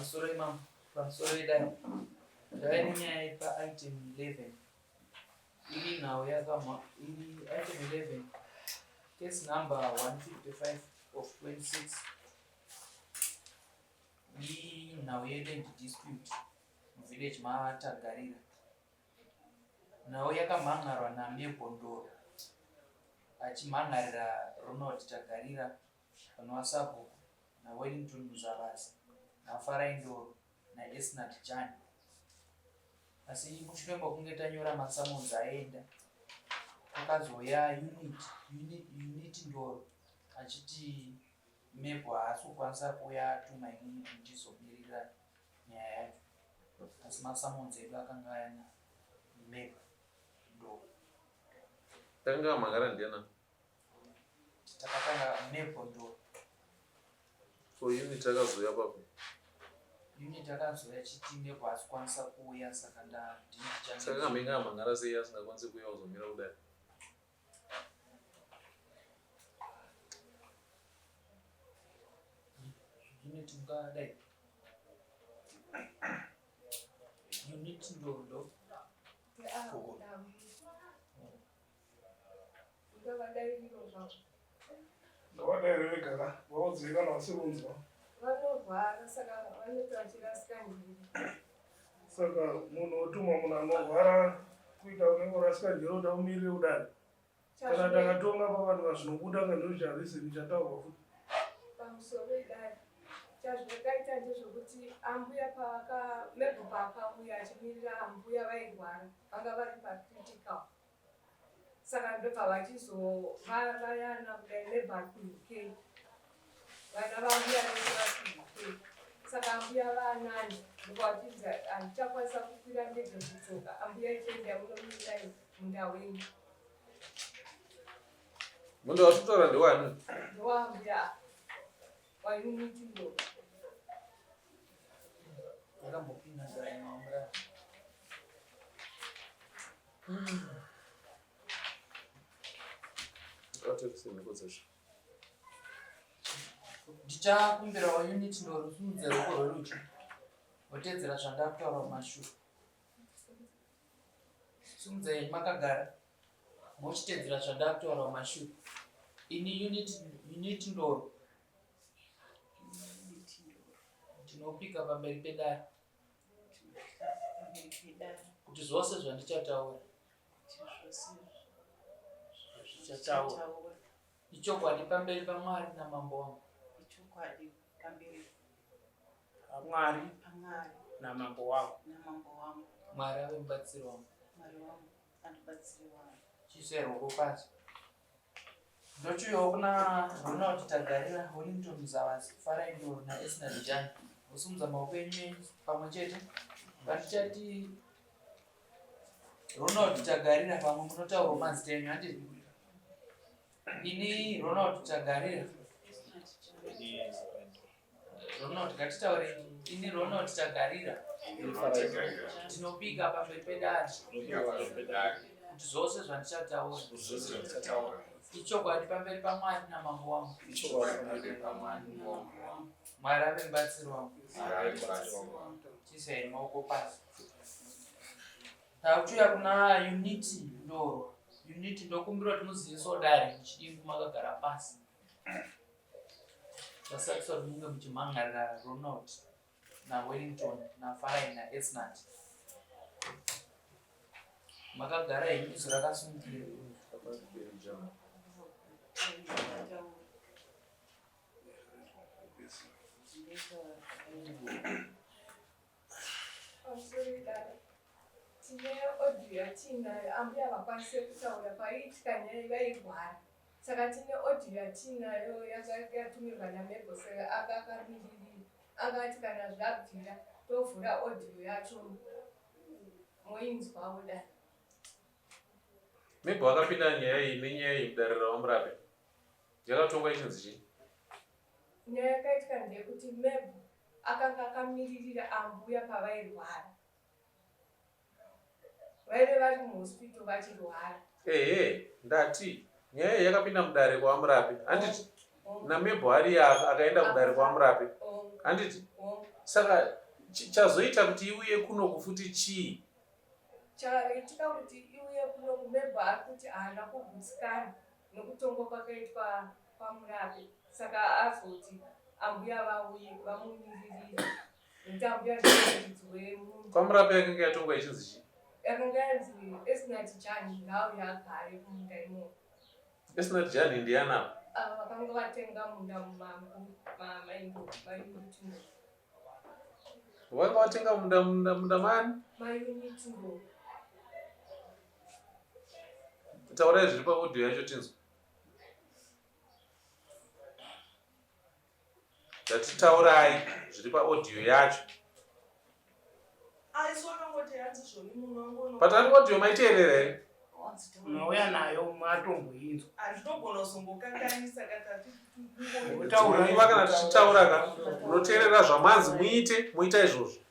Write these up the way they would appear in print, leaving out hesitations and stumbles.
Pamusoro imambo, pamusoro idai. Ndave nenyaya ipa item 11. Iri nhau yakamha iri item 11 case number 155 of 26. Inhau yeland dispute muvillage maTagarira. Nhau yakamhan'arwa naMebo Ndoro achimhan'arira Ronald Tagarira vanova sabhuku naWellington Muzavazi naFarai Ndoro naEsnat Jani. Asi mushure mekunge tanyora masummons aenda, kwakazouya unit, unit, unit Ndoro achiti Mebo haasi kukwanisa kuuya atuma inini kuti ndizomirira nyaya yacho asi masummons edu akanga ayana Mebo Ndoro. Takanga mhangara ndiyana? Takatanga Mebo Ndoro. So unit akazouya papi? Unit akazouya achiti Mebo haasi kukwanisa kuuya saka ndini ndichange. Saka kamhenga amhangara sei asingakwanisi kuuya kuzomira kudai? Unit ungadai unit ndondo Ngavadaire vega ka vaudzei kana vasiri kunzwa. Vanorwara saka vanoti vachirasika njere. Saka munhu otuma munhu anorwara kuita unenge urasika njere kuti aumirire kudare. Kana takatonga pavanhu vazvinobuda nga ndozvarizini chataurwa futi. Pamusoro idare. Chazvakaita ndezvekuti ambuya pavaka mebho paakauya achimirira ambuya vairwara vanga vari pacritical. Saka ndobva vachizovayana kudai nebva kuUK. Vana vambuya vese vari kuUK. Saka ambuya vaanani ndobva vachinzi handichakwanisa kukwira ndege kudzoka. Ambuya ichienda munomira munda wenyu. Munda watutaura ndewani? Ndewaambuya waUnity Ndoro. Yakambopinda ndaya mamura. Ndichakumbirawo unit ndorusumudze ruoko rwerudyi wotedzera zvandakutaura kumashure. Sumudzai makagara mochitedzera zvandakutaura kumashure. Ini unit unit ndoro ndinopika pamberi pedare kuti zvose zvandichataura zvichataura ichokwadi pamberi pamwari namambo wangu ichokwadi pamberi pamwari namambo wangu mwari ave mubatsiri wangu mwari wangu andibatsiri wangu chiisai ruoko pasi Ndochiuyawo kuna Ronald Tagarira, Wellington Muzavazi, Farai Ndoro naEsna Lijani. Vosimudza maoko enyu pamwe chete. Pandichati Ronald Tagarira pamwe munotaurawo mazita enyu handiti? Ini Ronald Tagarira. Ronald ngatitaure ini Ronald Tagarira tinopika pamberi pedare kuti zvose zvandichataura ichokwadi pamberi paMwari namambo wangu Mwari ave mubatsiri wangu chiisai maoko pasi takuchiuya kuna unity ndoro unity ndokumbira kuti muzivisewo dare muchidimbu makagara pasi Vasakisa kuti munge muchimhan'arira Ronald naWellington naFarai naEsnat. Makagara henyu izwi rakasimukira. Pamusoro idare. Tine audio yatiinayo ambuya vakwanise kutaura paiitika nyaya vairwara. Saka tine audio yatiinayo yatumirwa naMebo saka anga akamiririra. Anga ati kana zvabvira tovhura audio yacho moinzwawo dai. Mebo akapinda nyaya iyi nenyaya iyi mudare raVaMurape. Yakatongwa ichinzi chii? Nyaya yakaitika ndeyekuti Mebo akanga akamiririra ambuya pavairwara. Vaive vari muhospital vachirwara. Ehe, ndati nyaya iyi yakapinda mudare kwaVaMurape. Handiti? Namebho ari akaenda kudare kwaMurape. Handiti? Saka chazoita kuti iuye kuno kufuti chii? Chaitika kuti iuye kuno kumebho ari kuti haana kugutsikana nekutongwa kwakaitwa kwaMurape saka azoti ambuya vauye vamumiririre nekuti ambuya ndimuridzi wemunhu. KwaMurape yakanga yatongwa ichinzi chii? Yakanga yanzi Esnat Jani ngaauye agare kumunda imomo. Esnat Jani ndiani apa? Ava vakanga vatenga munda maUnity Ndoro. Vanga vatenga munda munda munda mani? MaUnity Ndoro. Taurai zviri paaudio yacho tinzwe. Ndatitaurai zviri paaudio yacho. But ari audio maiteerera here? Mauya nayo matomboinzwa. Andinogona kuzombokanganisa kana Nguva kana tichitaura ka munoteerera zvamanzi muite moita izvozvo.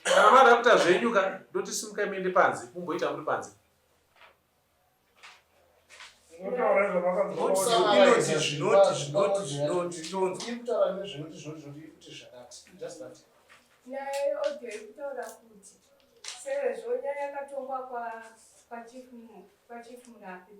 Kana mada kuita zvenyu ka ndoti simukai muende panze mumboita muri panze. Inoti zvinoti zvinoti zvinoti tonzwa. Iri kutaura nezvinoti zvinoti zvinoti kuti zvakati. Just that. Nyaya yeaudio iri kutaura kuti sezvo nyaya yakatongwa kwaChief Murape,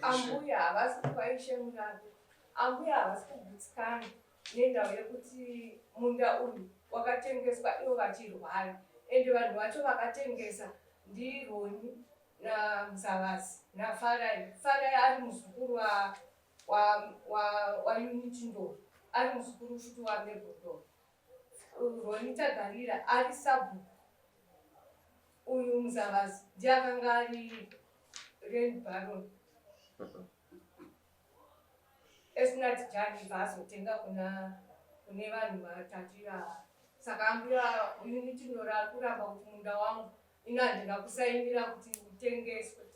ambuya havasi kwaIshe Murape, ambuya havasi kugutsikana nenhau yekuti munda uyu wakatengeswa ivo vachirwara ende vanhu vacho vakatengesa ndiRoni naMuzavazi naFarai. Farai ari muzukuru waUnity Ndoro, ari muzukuru futi waMabel Ndoro. Roni Tagarira ari sabhuku, uyu Muzavazi ndiye akanga ari land baron. Esnat Jani bva azotenga kune vanhu vatatu ivava. Saka ambuya Unity Ndoro ari kuramba kuti munda wangu ini handina kusainira kuti utengeswe.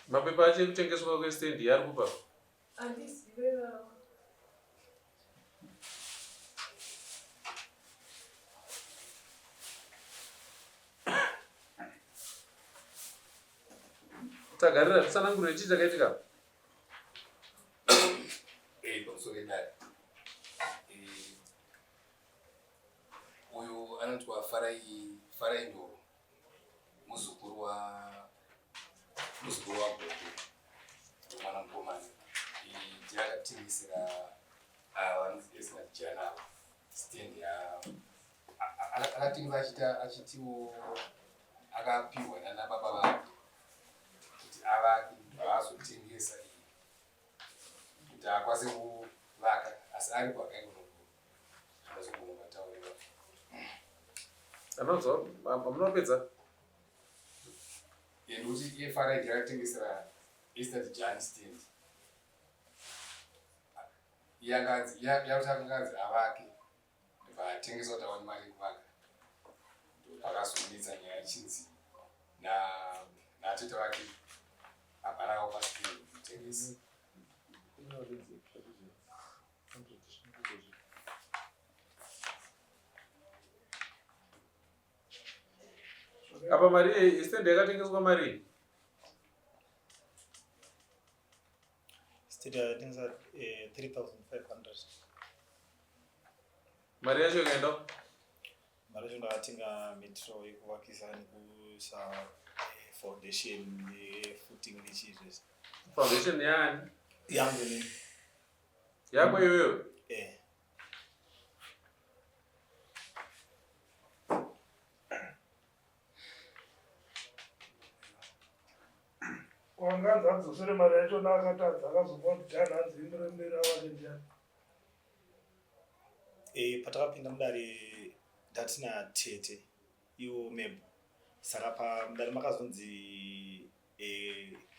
Mapepa acho ekutengeswa kwestendi ari kupa? Handizive vava. Tagarira tsananguro chii chakaitika? Pamusoro pedare. Uyu anotwa Farai Farai Ndoro muzukuru wa muzukuru wa gogo mwana mukomana ndiye akatengesera vanonzi Esnat Jana stand ya akatengesa achiita achitiwo akapihwa nana baba vake kuti avake vaazotengesa iyi kuti akwanise kuvaka asi ari kwakaingonoguru zvazogona kutauriwa. Anonzwa munopedza? Ndokuti iye Farai ndiye akatengesera Esnat Jani stand yakanzi yakuti akanzi avake ndobva atengesa kuti awane mari yekuvaka ndopakazonetsa nyaya ichinzi natete vake hapana kaupa stand kutengesa. Apa mari stand yakatengeswa mari? Stand yakatengesa 3500. Mari yacho ikaenda? Mari yacho ndakatenga material yekuvakisa nekuisa foundation nefooting nechii zvese. Foundation yaani? Yangu inini. Yako iwewe? Eh. Wanganzi adzosere mari yacho naakatadza akazopa kuti Jani hanzi imuremberi avake ndiani. Patakapinda mudare ndatina tete iwo Mebo. Saka pamudare makazonzi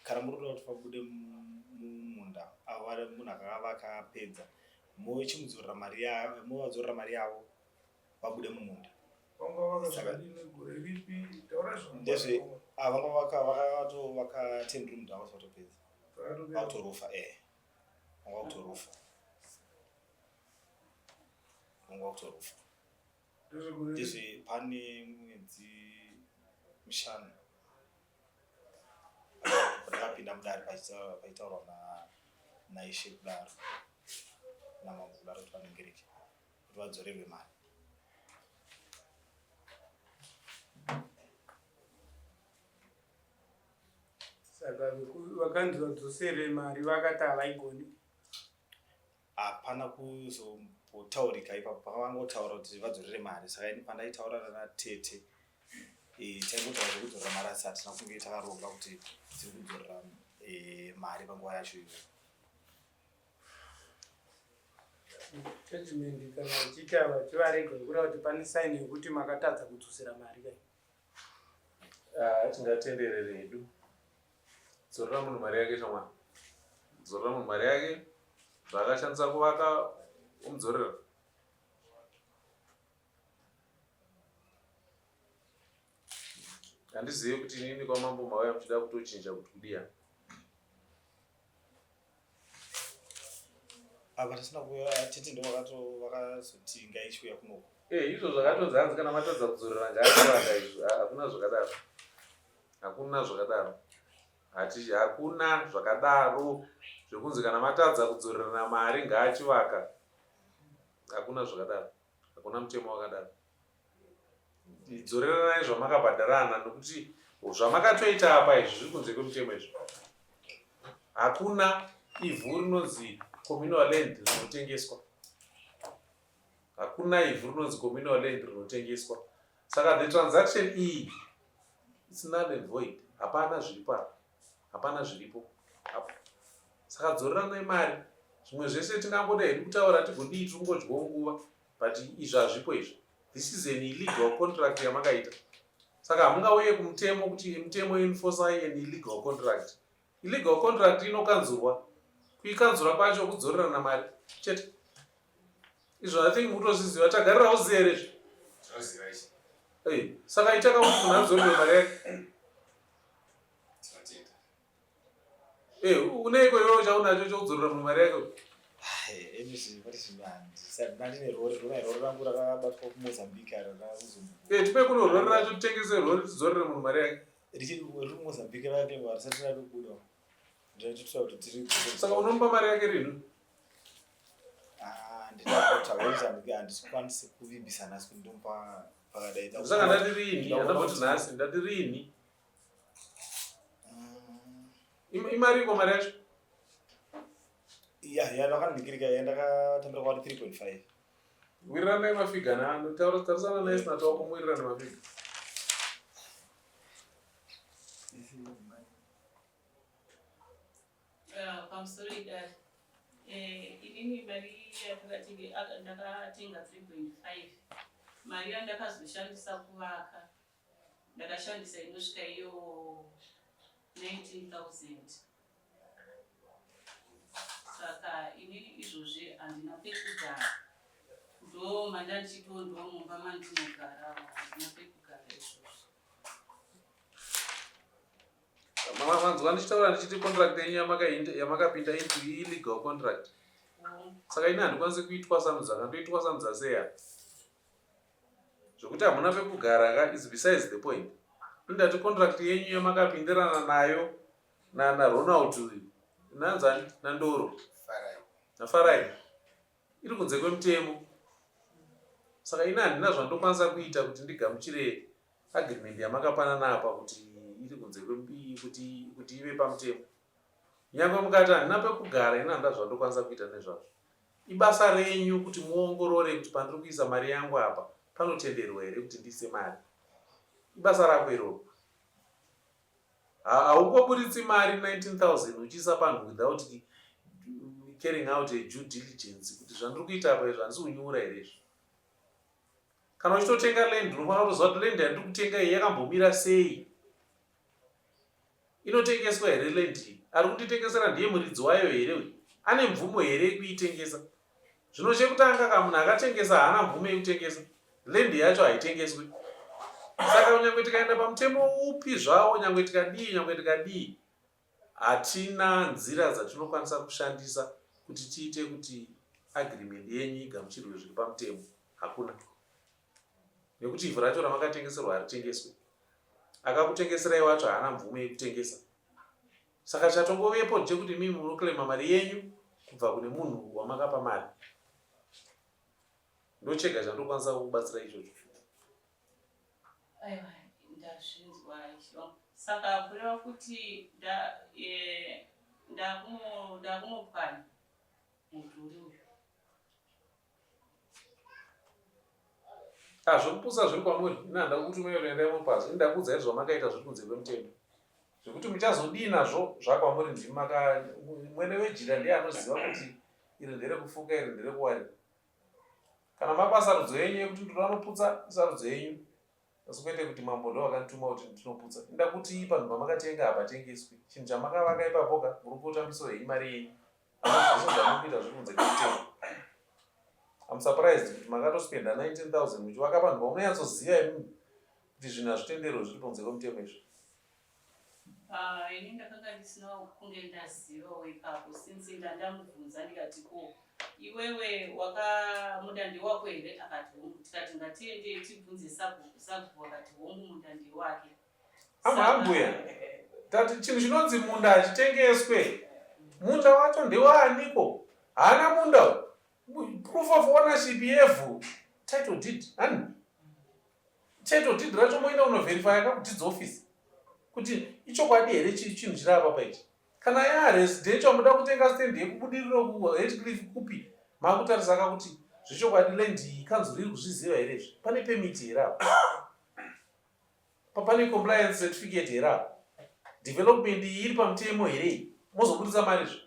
kana muri kuda kuti pabude mumunda avo vari munhu akavaka apedza mochimudzorera mari yavo movadzorera mari yavo vabude mumunda. Vanga vakazvadini gore ripi taura Ndezve vanga vakatovaka 10 room house vatopedza. Vakutorofa vanga vakutorofa. Vanga vakutorofa. Ndezvegore ripi? Ndezve pane mwedzi mishanu. Ndakapinda mudare paitaurwa naishe kudaro namambo kudaro kuti vanengereke kuti vadzorerwe mari. Saka vakanzi vadzosere mari vakati havaigoni. Hapana kuzombotaurika ipapo, pavangotaura kuti vadzorere mari. Saka ini pandaitaurana natete taingotaura zvekudzorera mari, asi hatina kunge takaronga kuti tiri kudzorera mari panguva yacho iyoyo. Judgment kana ichiita vachivarega kureva kuti pane sign yekuti makatadza kudzosera mari kai. Ah, tingatenderere hedu. Dzorera munhu mari yake shamwari. Dzorera munhu mari yake zvaakashandisa kuvaka umudzorera. Handizive kuti inini kwamambo mauya muchida kutochinja kuti kudiya. Apa tisina kuuya tete ndo vakazoti ngaichiuya kunoko. Eh, izvo zvakatonzi hanzi kana matadza kudzorera ngaachivaka izvo. Ah, hakuna zvakadaro. Hakuna zvakadaro. Hati hakuna zvakadaro zvekunzi kana matadza kudzorerana mari ngaachivaka. Hakuna zvakadaro. Hakuna mutemo wakadaro. Dzoreranai zvamakabhadharana nokuti zvamakatoita apa izvi zviri kunze kwemutemo izvi. Hakuna ivhu rinonzi communal land rinotengeswa. Hakuna ivhu rinonzi communal land rinotengeswa. Saka the transaction iyi it's null and void. Hapana zviripo apa. Hapana zviripo apo. Saka dzoreranai mari. Zvimwe zvese tingangoda hedu kutaura tigodii tiri kungodyawo nguva but izvi hazvipo izvi. This is an illegal contract yamakaita. Saka hamungauye kumutemo kuti mutemo enforcai an illegal contract. Illegal contract inokanzurwa. Kuikanzura kwacho kudzorerana mari chete. Izvo I think mutozviziva tagarira uzive here izvi? Tinoziva izvi. Hey, saka itaka kuti munhu adzorerwe mari yake. Tinotenda. Eh, uneiko iwewe chaunacho chokudzorera munhu mari yake? Rori rangu rakabatwa kuMozambique Eh, tipe kuno rori racho titengese rori tidzorere munhu mari yake. Riri muMozambique rake risati ratobuda. Ndinototora kuti tiri Saka unomupa mari yake rini? Ndinotaura handikwanisi kuvimbisa nhasi kuti ndomupa pakadai. Saka ndati rini? Handamboti nhasi, ndati rini? Imari iko mari yacho? Ya, yandakandikirika yandakatambira kwati 3.5. Wiriranai mafiga naano, tarisana naye sina tawako muwirirane mafiga. Pamusoro idare, inini mari ndakatenga 3.5, mari yandakazoshandisa kuvaka ndakashandisa inosvika iyo 19,000. Saka inini izvozvi handina pekugara, ndo mandandichito ndo mumba mandinogara, handina pekugara izvozvi. Manzwa ndichitaura ndichiti contract yenyu yamakapinda into illegal contract. Saka ini handikwanisi kuitwasanudza, kandoitwasanudza sei apa? Zvekuti hamuna pekugara ka is besides the point. Indati contract yenyu yamakapindirana nayo naRonald uyu nanzani naNdoro naFarai iri kunze kwemutemo. Saka ini handina zvandokwanisa kuita kuti ndigamuchire agreement yamakapanana apa kuti iri kunze kuti ive pamutemo. Nyangwe mukati handina pekugara, ini handina zvandokwanisa kuita nezvazvo. Ibasa renyu kuti muongorore kuti pandiri kuisa mari yangu apa panotenderwa here kuti ndiise mari. Ibasa rako iroro. Haungoburitsi mari 19,000 uchiisa panhu without carrying out a due diligence kuti zvandiri kuita apa izvi handisi kunyura here izvi. Kana uchitotenga land unofanira kutoziva kuti land yandiri kutenga iyi yakambomira sei. Inotengeswa here land iyi? Ari kunditengesera ndiye muridzi wayo here uyu? Ane mvumo here yekuitengesa? Zvino chekutanga ka munhu akatengesa haana mvumo yekutengesa. Land yacho haitengeswi. Saka nyangwe tikaenda pamutemo upi zvawo, nyangwe tikadii, nyangwe tikadii, hatina nzira dzatinokwanisa kushandisa kuti tiite kuti agreement yenyu igamuchirwe zviri pamutemo. Hakuna. Nekuti ivhu racho ramakatengeserwa haritengeswi. Akakutengeserai wacho haana mvumo yekutengesa. Saka chatongovepo ndechekuti imimi munoclaima mari yenyu kubva kune munhu wamakapa mari. Ndochega chandokwanisa kukubatsira ichocho. Aiwa, ndazvinzwa izvo. Saka kureva kuti nda eh, ndakunopwanya mudhuri uyu. Ah, zvekuputsa zviri kwamuri. Ini handina kukutumai kuti endai mupazi. Ini ndakuudzai zvamakaita zviri kunze kwemutemo. Zvekuti muchazodii nazvo zvakwamuri ndimi maka mwene wejira ndiye anoziva kuti iri nderekufuka iri nderekuwarira. Kana mapa sarudzo yenyu yekuti ndoda noputsa isarudzo yenyu. Asi kwete kuti mambo ndo vakandituma kuti ndinoputsa. Inda kuti panhu pamakatenga hapatengeswi. Chinhu chamakavaka ipapo ka muri kutambiswa henyu mari yenyu. Zvese zvamuri kuita zviri kunze kwemutemo. I'm surprised kuti makatospenda 19,000 muchivaka panhu pamunonyatsoziva imimi kuti zvinhu hazvitenderwe zviri kunze kwemutemo izvi. Ah, ini ndakanga ndisina kunge ndazivawo ipapo since ndandamubvunza ndikati ko iwewe wakamuda ndewako here akati hongu tikati ngatiende tibvunze sabhuku sabhuku akati hongu munda ndewake Ambuya, tati chinhu chinonzi munda hachitengeswe. Munda wacho ndewaaniko? Haana munda. Proof of ownership yevhu. Title deed. Hani? Title deed racho moenda kunoverifya ka kudeeds office. Kuti ichokwadi here chinhu chiri apa paichi. Kana yaa residential muda kutenga stand yekubudiriro kuHatcliffe kupi makutarisa ka kuti zvechokwadi land iyi kanzuru iri kuzviziva here izvi. Pane permit here apa? Pane compliance certificate here apa? Development iyi iri pamutemo here iyi? Mozoburitsa mari zve.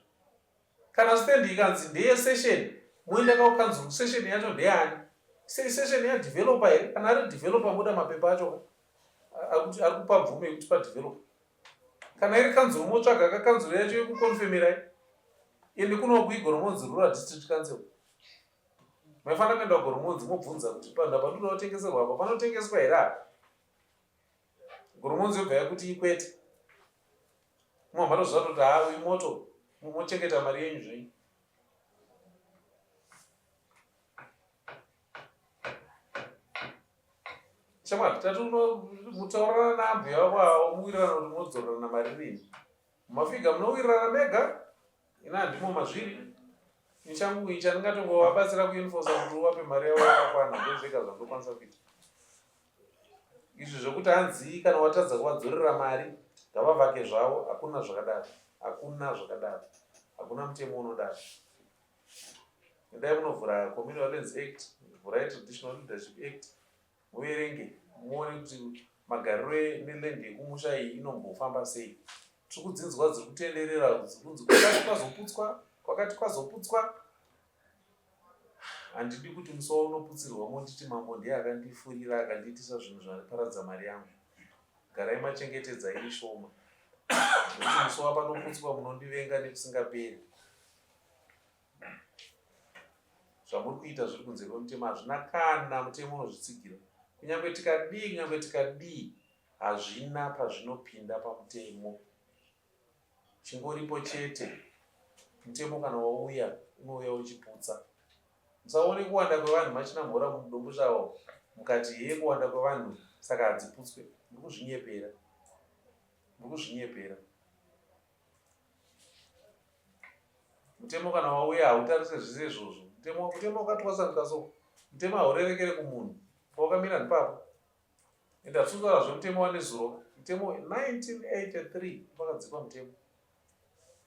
Kana stand ikanzi ndeye session, moenda ka kukanzuru session yacho ndeyani? Sei session ya developer here? Kana ari developer moda mapepa acho ka? Akuti ari kupa mvumo yekuti pa developer. Kana iri kanzuru motsvaga ka kanzuru yacho yekukonfemirai. Ende kuno kuIgoromonzi Rural District Council. Maifanira kuenda kuGoromonzi mobvunza kuti panhu apa ndinoda kutengeserwa apa panotengeswa here apa? Goromonzi yobva yakuti ikwete. Mumwe matoziva kuti haa uyu moto mochengeta mari yenyu zvenyu. Shamwari, tati unomutaurirana naambuya vako avo muwirirana kuti munodzorerana mari rini. Mumafiga munowirirana mega Ini handimo mazviri. Ini changu ichi chandingatongovabatsira kuenforsa kuti uvape mari yavo yakakwana ndozvega zvandokwanisa kuita. Izvi zvekuti hanzii kana watadza kuvadzorera mari ngavavake zvavo hakuna zvakadaro. Hakuna zvakadaro. Hakuna mutemo unodaro. Endai munovhura Communal Lands Act, vhurai Traditional Leadership Act, muverenge muone kuti magariro neland yekumusha iyi inombofamba sei. Tiri kudzinzwa dziri kutenderera dziri kunzi kwakati kwazoputswa, kwakati kwazoputswa. Handidi kuti musi waunoputsirwa monditi mambo ndiye akandifurira akandiitisa zvinhu zvaparadza mari yangu. Garai machengetedza iri shoma. Nekuti musi wapanoputswa munondivenga nekusingaperi. Zvamuri kuita zviri kunze kwemutemo hazvina kana mutemo unozvitsigira. Kunyangwe tikadii kunyangwe tikadii hazvina pazvinopinda pamutemo. Chingoripo chete mutemo kana wauya unouya uchiputsa. Musaone kuwanda kwevanhu machinamhora muDomboshava mukati hee kuwanda kwevanhu saka hadziputswe. Muri kuzvinyepera. Muri kuzvinyepera. Mutemo kana wauya hautarise zvese izvozvo. Mutemo mutemo wakatwasanuka so. Mutemo haurerekere kumunhu. Pawakamira ndipapo. Ende hatisi kutaura zvemutemo wanezuro. Mutemo 1983 pakadzikwa mutemo.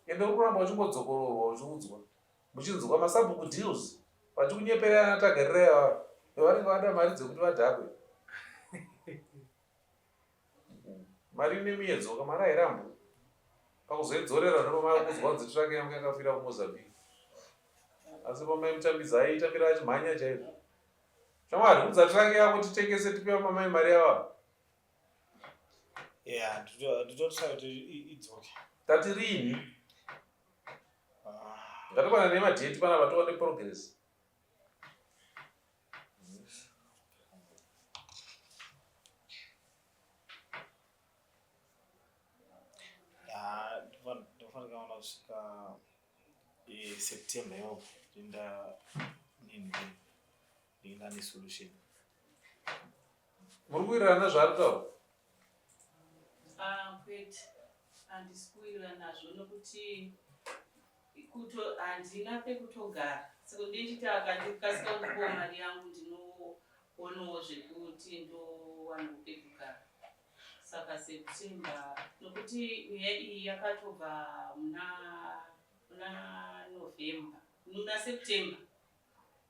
Ende uri kuramba uchingodzokororwa uchiudzwa. Muchinzwa masabhuku deals vachikunyeperai ana tagarirai ava vanenge vada mari dzekuti vadhakwe. Mari ine miyedzo ka mari hairambwi. Pakuzoidzorera ndipo makudzwa kunzi truck yangu yakafira kuMozambique. Asi pamaimutambidza aitambira achimhanya chaizvo. Shamwari, udza truck yako titengese tipe vamamai mari yavo. Yeah, nditotsva kuti idzoke. Tati rini? Ah. Ngatikwana nemadheti panapa tione progress. Ndofanira kuona kusvika eh, September iyoyo ndinda nini ndinda nesolution. Muri kuwirirana nezvaari kutaura? Ah, kwete. Handisi kuwirirana nazvo nokuti kuto handina pekutogara saka ndichiti akandikasika kundipawo mari yangu ndinoonawo zvekuti ndowanawo pekugara saka September nokuti nyaya iyi yakatobva muna muna November muna September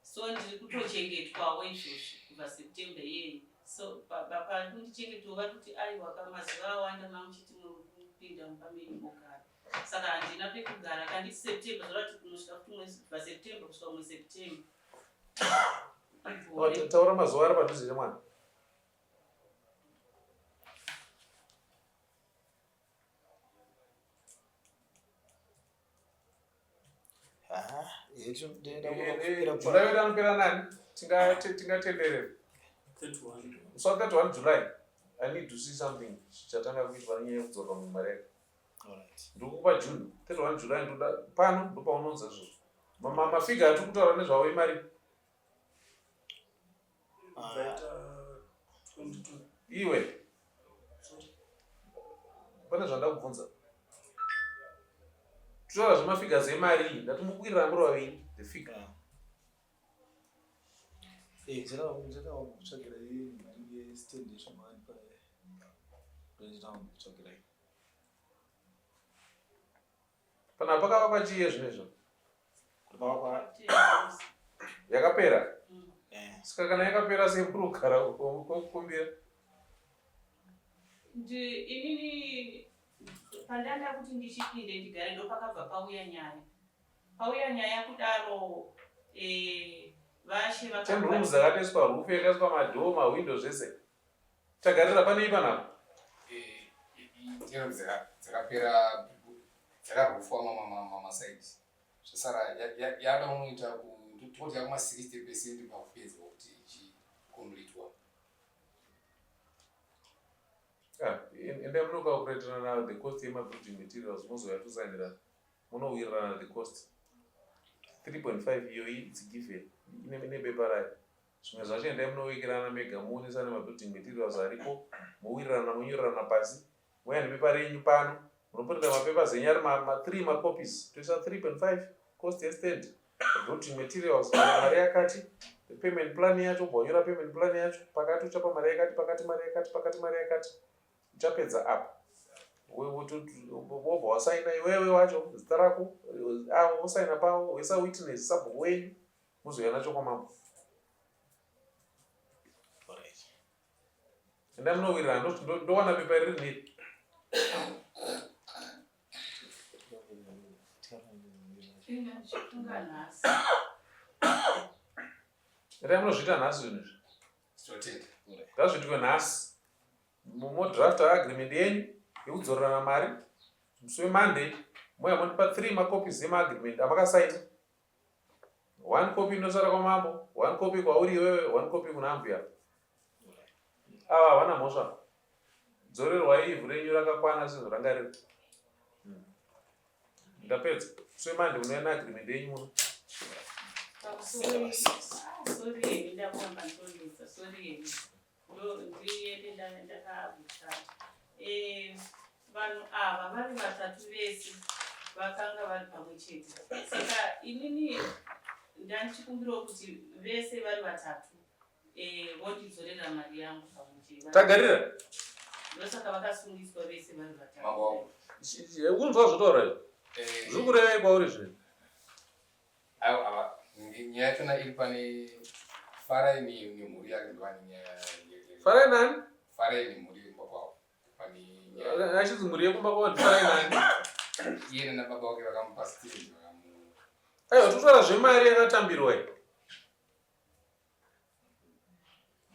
so ndiri kutochengetwawo izvozvi kubva September iyeyi so pari kundichengetawo vari kuti aiwa ka mazuva awanda mamuchiti murikupinda mumba menyu mogara saka handina pekugara kanditi September zvoreva kuti kunosvika futi mwedzi kubva September kusvika mumwe September oh, taura mazuva ari padhuze nemwana July wedu anopera nani? Tingatenderera. Musi wa 31 July, I need to see something chatanga kuitwa nenyaya yekudzoka mumari yake. Ndikukupa June, 31 July ndoda pano ndopaunonza izvozvo. Mafiga atiri kutaura nezvawo imari. Iwe pane zvandakubvunza totaura zvemafigures emari iyi ndati mukuwirirana muri vaviri the figure Pana pakavakwa chii yezvino izvo? Yakapera? Eh. Saka kana yakapera sei kuri kugara kukumbira? Inini pandanda kuti ndichipinde ndigare ndopakabva pauya nyaya. Pauya nyaya kudaro eh, vashe vaka Ten rooms dzakatoiswa roof yakaiswa madhoo mahwindo zvese. Tagarira panei panapa? Eh, dzakapera dzakarufwa mamasaidi zvasara yada unoita toti yakuma 60 percent pakupedza kuti ichikombletwa. Ah, endai munokakuretirana the cost yemabuilding materials mozouya tosainira munowirirana the cost 3.5 iyoyi its given ine bepa rayo Zvimwe zvacho endai munowikirana mega muonesane mabuilding materials aripo mowirirana monyorerana pasi mouya nebepa renyu pano munoprinta mapapers enyu ari ma 3 macopies toisa 3.5 cost yestand building materials mari yakati the payment plan yacho ubva wanyora payment plan yacho pakati uchapa mari yakati pakati mari yakati pakati mari yakati uchapedza apa wobva wasaina iwewe wacho zita rako avo vosaina pavo woisa witness sabhuku wenyu muzouya nacho kwamambo enda munowirirana ndowana pepa riri niri endai munozviita nhasi zvinhu izvi ngazviitwe nhasi modrafta agreement yenyu yekudzorerana mari musi wemonday mouya mondipa 3 macopies emaagreement amakasaina One copy inosara kwamambo, one copy kwauri iwewe, one copy kuna ambuya. Ava havana mhosva. Dzorerwai ivhu renyu rakakwana sezvaranga riri. Ndapedza. So manje unouya neagreement yenyu muno. Sorry henyu ndakuramba ndonetsa. Sorry henyu. Ndiende ndakabuta. Eh, vanhu ava vari vatatu vese vakanga vari pamwe chete. Saka inini ndandichikumbirawo kuti vese vari vatatu eh, vondidzorera mari yangu pamwe chete. Tagarira. Ndosaka vakasungiswa vese vari vatatu. Kunzwa zvotaura izvi. Eh. Zviri kurevei kwauri zvinhu? Aiwa ava nyaya yachona iri pane Farai nemhuri yake ndovane nyaya. Farai nani? Farai nemhuri yekumba kwavo. Pane nyaya. Achinzi mhuri yekumba kwavo ndiFarai nani? Iye nana baba vake vakamupa stand vakamu. Aiwa totaura zvemari yakatambirwa iyi.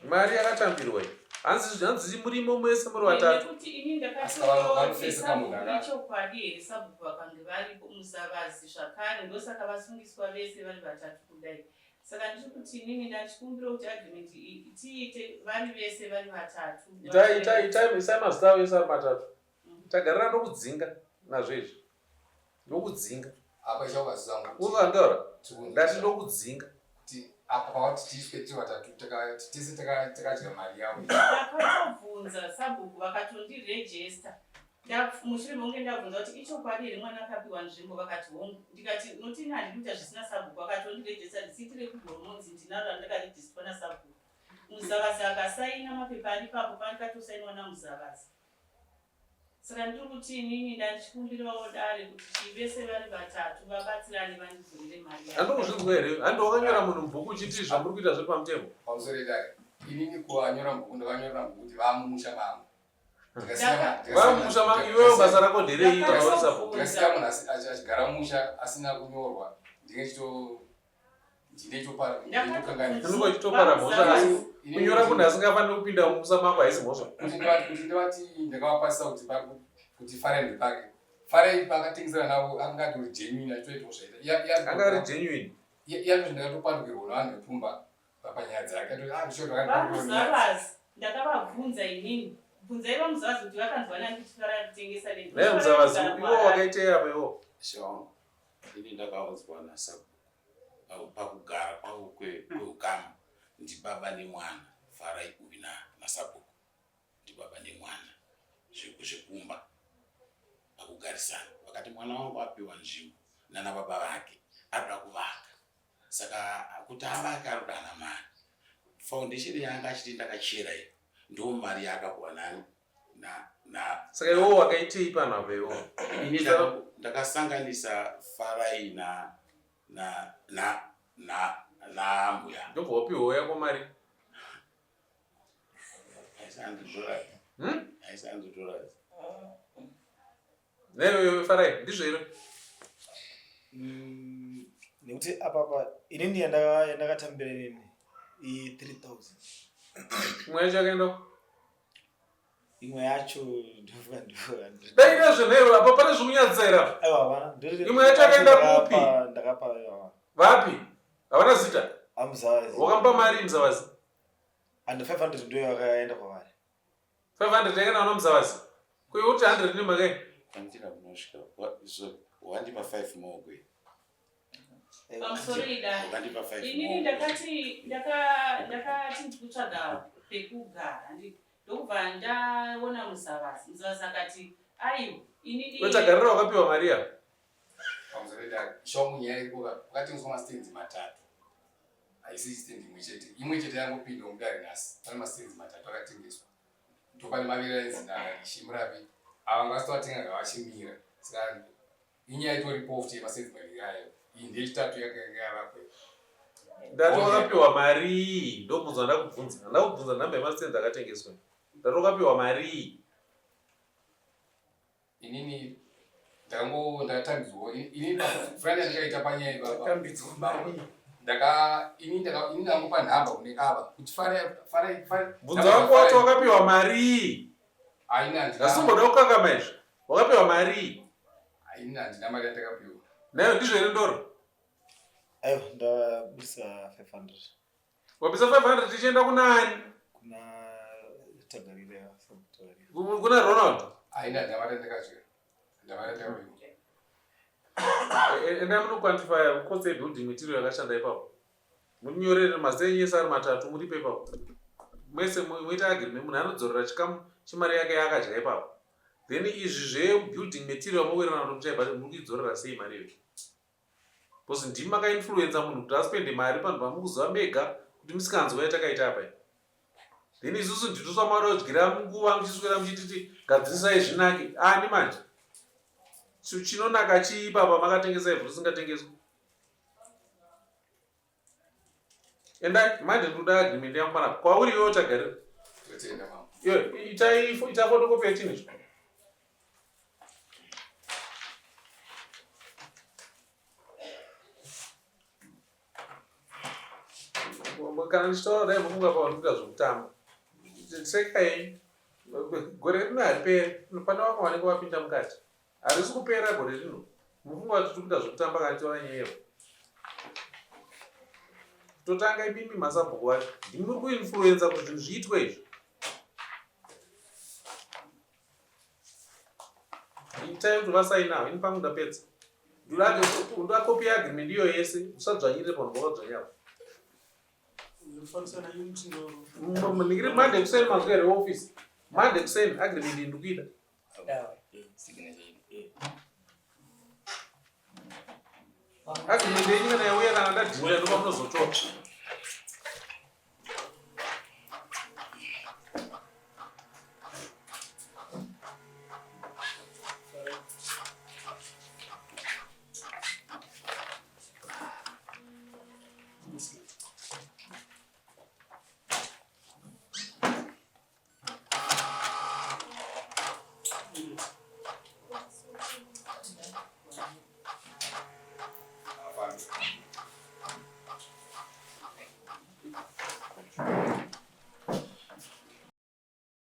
Mari yakatambirwa iyi. Hanzi hanzi murimo mese muri vatatu. Nekuti ini ndakatoona sabhuku ichokwadi here sabhuku vakange varipo musavazi zvakare ndosaka vasungiswa vese vari vatatu kudai saka ndiri kuti inini ndachikumbira kuti agreement iyi tiite vari vese vari vatatu Itai itai itai isai mazita avo ese ari matatu. Tagarira ndokudzinga nazvo izvi. Ndokudzinga. Apa ichaukaziva kuti. Ukandaura. Ndati ndokudzinga. Kuti apa pawati tiiswe tiri vatatu tese takadya mari yavo. Ndakatobvunza sabhuku vakatondirejesta. Mushure mekunge ndabvunza kuti ichokwadi here mwana akapiwa nzvimbo vakati hongu. Ndikati unoti ini handidi kuita zvisina sabhuku vakati ondirejesta ndisiitire kugoromonzi ndinaro randakarejistwa nasabhuku. Muzavazi akasaina mapepa ari ipapo pakatosainwa naMuzavazi. Saka ndiri kuti inini ndandichikumbirawo dare kuti chii vese vari vatatu vabatsirane vandidzorere mari yangu. Handi kuzvinzwa here? Handi wakanyora munhu mubhuku uchiti zvamuri kuita zviri pamutemo? Pamusoro idare. Inini kuwanyora mubhuku ndakanyora mubhuku kuti vamumusha mangu. Vamumusha mangu iwewe basa rako nderei kana uri sabhuku? Ndikasiya munhu achigara mumusha asina kunyorwa ndinge chito Unenge uchitopara mhosva asi kunyora munhu asingafaniri kupinda mumusha mako haisi mhosva. Kuti ndovati ndakavapasisa kuti kuti Farai ndepake. Farai paakatengesera navo akanga atori genuine achitoitawo zvaita. Anga ari genuine. Iyatozvi ndakatopandukirwa navanhu vekumba panyaya dzake. Vamuzavazi ndakavabvunza inini. Bvunzai vaMuzavazi kuti vakanzwa nani kuti Farai arikutengesa land. Naye Muzavazi iwo wakaitei apa iwo? Sure. Ini ndakaudzwa nasabhuku pakugara kwavo kweukama ndibaba nemwana Farai uyu nasabhuku ndibaba nemwana zvekumba pakugarisana vakati mwana wangu apiwa nzvimbo nana baba vake anoda kuvaka saka kuti avake anoda ana mari foundation yaanga achiti ndakachera iyo ndo mari yaakapuwa nani na na saka iwo wakaitei panhu apa iwo ini ndakasanganisa Farai na na na na naambuya ndobva wapiwa yako mari haisi $100 Haisi $100. Newe Farai ndizvo here? Nekuti apapa inini yandakatambira inini i 3000. Imwe yacho yakaenda Imwe yacho ndofunga ndo. Dai nezve newe apa pane zvikunyadzisa here apa? Aiwa havana. Imwe yacho yakaenda kupi? Ndakapa aiwa. Vapi? Havana zita? Amuzavazi. Wakamupa mari Muzavazi? And 500 ndiyo yakaenda kwavari. 500 yakaenda kuna Muzavazi. Ko iwe uti 100 nemhaka yei? Kwandira kunosvika so wandipa 5 more kwe. Pamusoro idare. Wakandipa 5 Inini more. ndakati ndaka ndakati ndikutsvaga pekugara ndi ndokubva ndaona Muzavazi. Muzavazi akati aiwa inini Wetagarira wakapiwa mari apa. Pamusoro idare. Shomu nyaya iripo ka kwakatengeswa mastands matatu. Haisi stand imwe chete. Imwe chete yangopinda mudare nhasi. Pane mastands matatu akatengeswa. Ndopane maviri ainzi naShimurapi. Ava ngavasitovatenga ngavachimira. Saka inyaya itoripo futi yemastands maviri ayo. Iyi ndeyechitatu yakanga yavakwa. Ndati wakapiwa mari ndobvunza ndakubvunza. Ndakubvunza nhamba yemastands akatengeswa. Ndati wakapiwa mari. Inini ndakango ndakatambidzwa ini friend yandakaita panyaya ipapa ndaka ini ndaka ini ndangopa nhamba kune ava kuti fare fare fare Bvunza wako wacho wakapiwa mari. Haina handina Ndasimboda kukakama izvi. Wakapiwa mari. Haina handina mari yandakapiwa. Nayo ndizvo here Ndoro? Aiwa ndabudisa 500. Wabisa 500 tichienda kuna ani? Kuna Tagarira Tagarira. Kuna Ronald. Haina handina mari yandakadya. Handina mari yandakapiwa. Enda munoquantify cost yebuilding material yakashanda ipapo. Munyorere mazita enyu ese ari matatu muripe ipapo. Mese moita agreement munhu anodzorera chikamu chemari yake yaakadya ipapo. Then izvi zvebuilding material mowirirana kuti muchaibhadhara muri kuidzorera sei mari iyoyo. Because ndimi makainfluenza munhu kuti aspende mari panhu pamukuziva mega kuti misikanzwa yatakaita apa iyi. Then isusu ndito twamada kudyira nguva muchiswera muchititi gadzirisai zvinake. Ani manje? Chinonaka chii ipapa makatengesa ivhu risingatengeswi? Endai manje ndikuda agreement yangu panapa. Kwauri iwe uchagarira. Totenda mama. Iwe itai ita photocopy yechinhu icho. Kana ndichitaura dai mofunga pavanhu kuita zvekutamba. Seka yenyu. Gore rino hariperi. Pane vamwe vanenge vapinda mukati. Harisi kupera gore rino. Mufunga kuti tiri kuita zvekutamba kana tichitaura nyaya iyo. Totanga imimi masabhuku vacho. Ndimi muri kuinfluenza kuti zvinhu zviitwe izvi. Itai kuti vasainawo ini pangu ndapedza. Ndoda kopi yeagreement iyo yese usadzvanyirire panhu pawadzvanyapo. Ndiri Monday kuseni mazwi here office. Monday kuseni agreement iyi ndikuida. Signature yedu. Agreement yenyu kana yauya kana ndadhila ndopamunozotora.